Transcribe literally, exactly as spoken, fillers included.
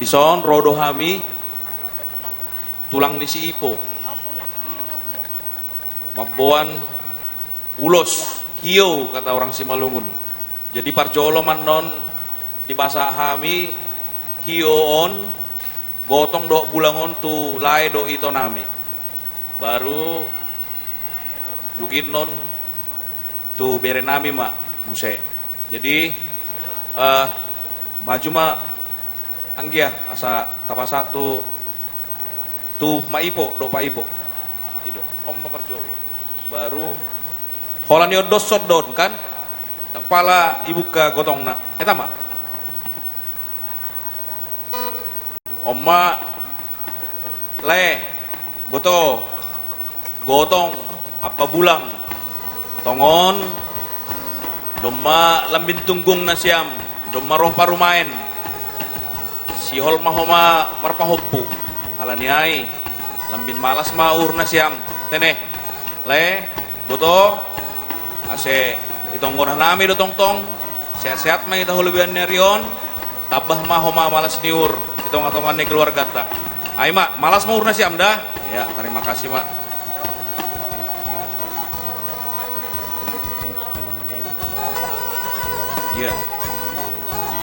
Dison ro do hami tulang ni si Ipo mamboan ulos, hiou kata orang Simalungun. Jadi parjolo ma annon dipasahat hami hiou on, gotong dohot bulang on tu lae dohot ito nami. Baru dung i annon tu bere nami ma muse. Jadi, eh, maju ma anggia asa tapasahat tu, tu Mak Ipo dohot Pak Ipo. I do, on ma parjolo. Baru holan i on dos on do on kan. Ndang pola ibuka gotongna. Eta ma. On ma lae, boto, gotong, ampa bulang. Tongon, domma lambin tunggung nasiam, domma roh parumaen. Sihol ma homa marpahompu. Alani ai, lambin malas ma uhur nasiam. Tene, lae, boto, ase ditonggonan nami do tongtong, sehat-sehat ma hita holobian ni ari on, tambah ma homa malas ni uhur di tonga-tonga ni keluarganta. Ai ma, malas ma uhur nasiam da. Ya, terima kasih ma. Ya.